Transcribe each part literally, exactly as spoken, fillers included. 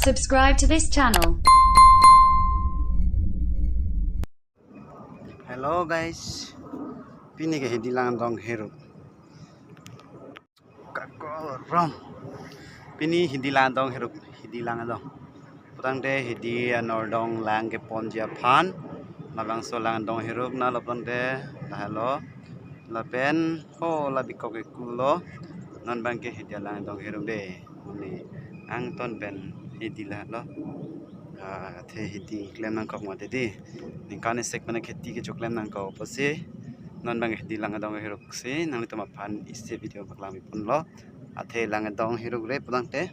Subscribe to this channel. Hello guys, pini ke Hidi Langdong Heruk. Kakorong. Pini Hidi Langdong Heruk, Hidi Langdong. Putangte Hidi anordong lang keponji aphan. Labangso Langdong Heruk na laputangte lahelo. Lapen ho labikok ekulo. Non abangke Hidi Langdong Heruk de. Mane angton pen Hidi lahelo. Ah, athe Hidi klem nangkok mati di. Ningkan isek mane kheti kechoklem nangkok apotsi. Non abang Hidi Langdong Heruk si nanglitum aphan isi video paklang ponlo. Athe Langdong Heruk re putangte.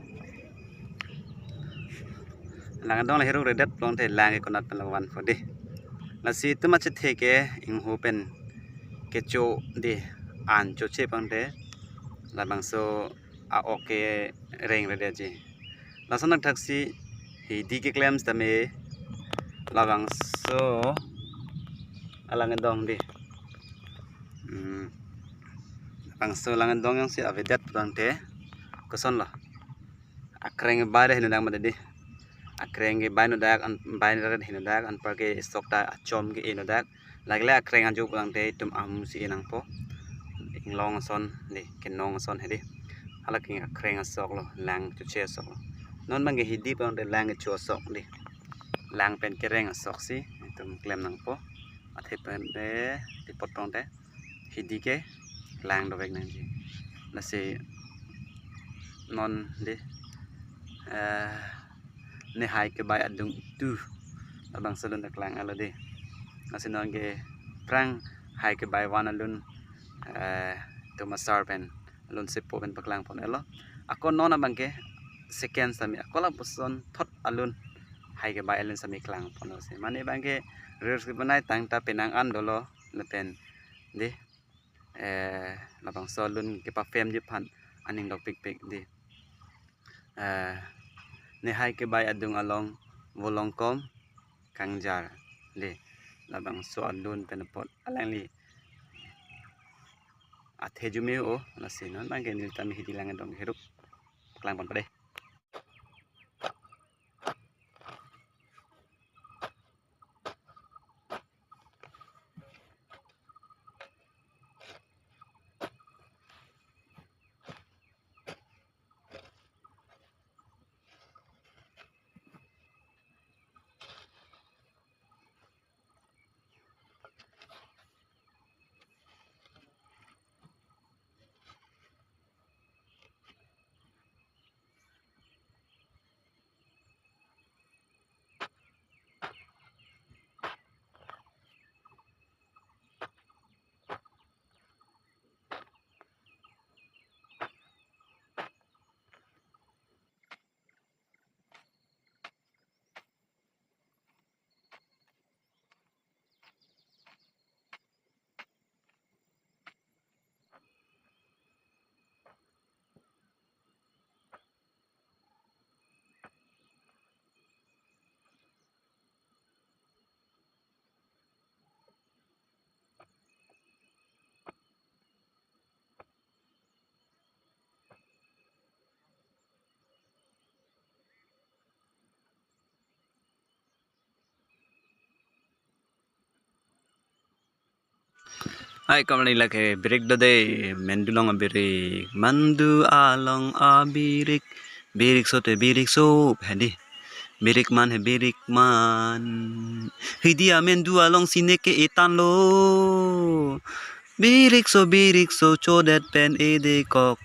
Langdong Heruk redet putangte lang ke konat pen langvan po di. Lasi itum achethe ke ingho pen kecho di an choche putangte. Labangso a-ok kereng redetji. Lason thakthaksi Hidi keklem sitame labangso a-Langdong di. Hmm. Labangso Langdong jongsi avedet putangte kosonlo. Akreng kebai henodak mati di. Akreng kebai nodak an bai nodak henodak anparke sok ta achom ke-e nodak. Lake le akreng ajo putangte itum amu si-e nangpo. Inglong ason di, kenong ason hedi. Hala ke akreng asoklo, lang choche asoklo. Non abangke Hidi putangte lang kecho asok di. Lang pen kereng asoksi itum klem nangpo. Athe pen de tipot putangte Hidi ke lang dovek nangji. Lasi non di, eh, ne hai kebai adung tu labangso alun paklang alo di. Lasi non ke prang hai kebai van alun, eh, itum asar pen alun sepo pen paklang pon elo. Ako non abangke second sitame ako lapuson thot alun hai kebai alun sitame klang pon elo si. Mane abangke reels kebanai tangta penang an dolo lapen di, eh, labangso alun kepafilmji aphan aning dokpikpik di. Eh, ne hai kebai adung along volongkom kangjar di. Labangso alun pen apot alangli athe arjume-o. Lasi non abangke nelitum Hidi Langdong Heruk paklang ponpo de. Hai, kamali lake birik do de, mandu along abirik, mandu along abirik, birikso te birikso, hedi, birik man he birik man, Hidi amendu along sine ke-e tanglo, birikso birikso chodet pen edekok.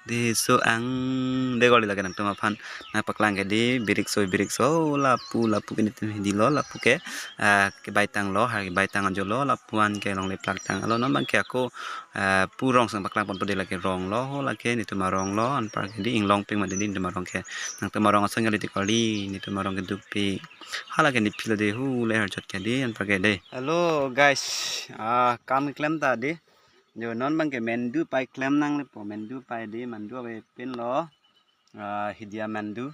Dei so ang, dei kali lake nangtum aphan nangpaklang ke di, birikso birikso, lapu lapu ke nelitum Hidi lo, lapu ke, ah, kebai tanglo, har kebai tang ajolo, lapu an ke longle plak tanglo, non abangke ako, ah, pu rong si nangpaklang ponpo de, lake rong lo, lake nelitum arong lo, anparke di inglongpik mati di nelitum arong ke, nangtum arong ason kali di kali, nelitum arong keduk pi, hala ke nephilo de, hu le har chot ke di, anparke de. Hello guys, ah, kam klem ta di. Jo non abangke mandu pai klem nanglepo, mandu pai di, mandu avepinlo, ah, Hidi amendu.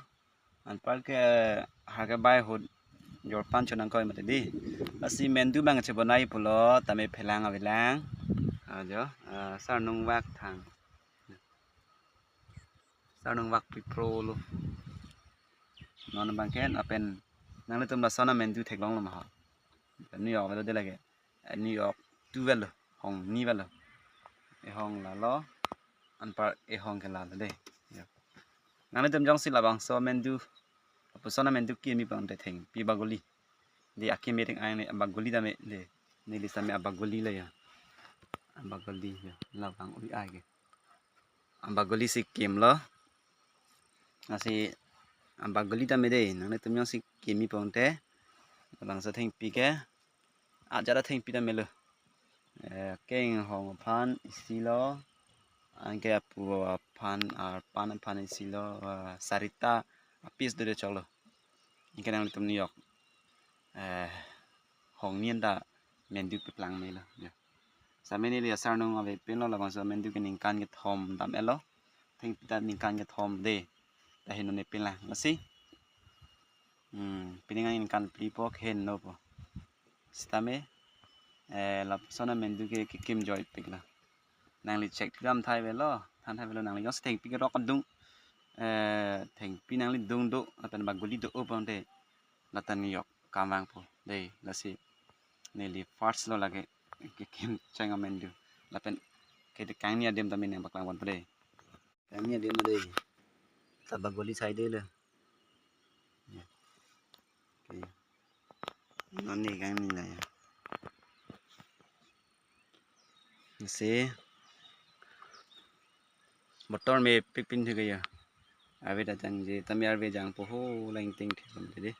Anparke har kebai ahut jorpan cho nangkok mati di. Lasi mandu abang chebonai pulo, tame phelang avelang. Ah, jo, ah, sarnung vak thang. Sarnung vak pi pro lo. Non abang ke lapen nanglitum lason amendu theklonglo ma ho. New York avelo de lake. Eh, New York two avelo. Hong ni avelo. Ehong lalo. Anpar ehong ke lalo de. Ya. Nanglitum jongsi labangso amendu, lapuson amendu kimi pon te thengpi bagoli. De, akimi ring ang ne bagoli tame de. Neli same abagoli lo ya. Abagoli ya. Labang ui ai ke. Abagoli si kimlo. Lasi abagoli tame de, nanglitum jongsi kimi pon te, labangso thengpi ke ajat athengpi tame lo. Eh, keng hong aphan isi lo, anke apu aphan, arpan aphan isi lo, eh, sarita apis do de choklo. Anke nanglitum New York, eh, hong ni anta amendu peplang melo. Ya. Same neli asarnung avepinlo, labangso amendu ke ningkan kethom dam-etlo. Thengpi ta ningkan kethom de. Ta heno ne pinlang. Lasi. Hmm, pining ningkan phli po heno po. Sitame, eh, lapuson amendu ke kekim joipiklo. Nangli check dam thai avelo, than thai avelo, nangli jongsi thengpi kerok adung, eh, thengpi nangli dung do, lapen bagoli do-o pon te, lata New York kam vangpo. De, lasi neli first lo lake kekim cheng amendu. Lapen kede kangni adim tame nangpaklang ponpo de. Kangni adim de. Ta bagoli sai de lo. Ya. Oke. Non ne kangni la ya. Lasi motor mepik pin thik ya. Ave ta jangje tame arve jangpo ho, la ingting thik pon de.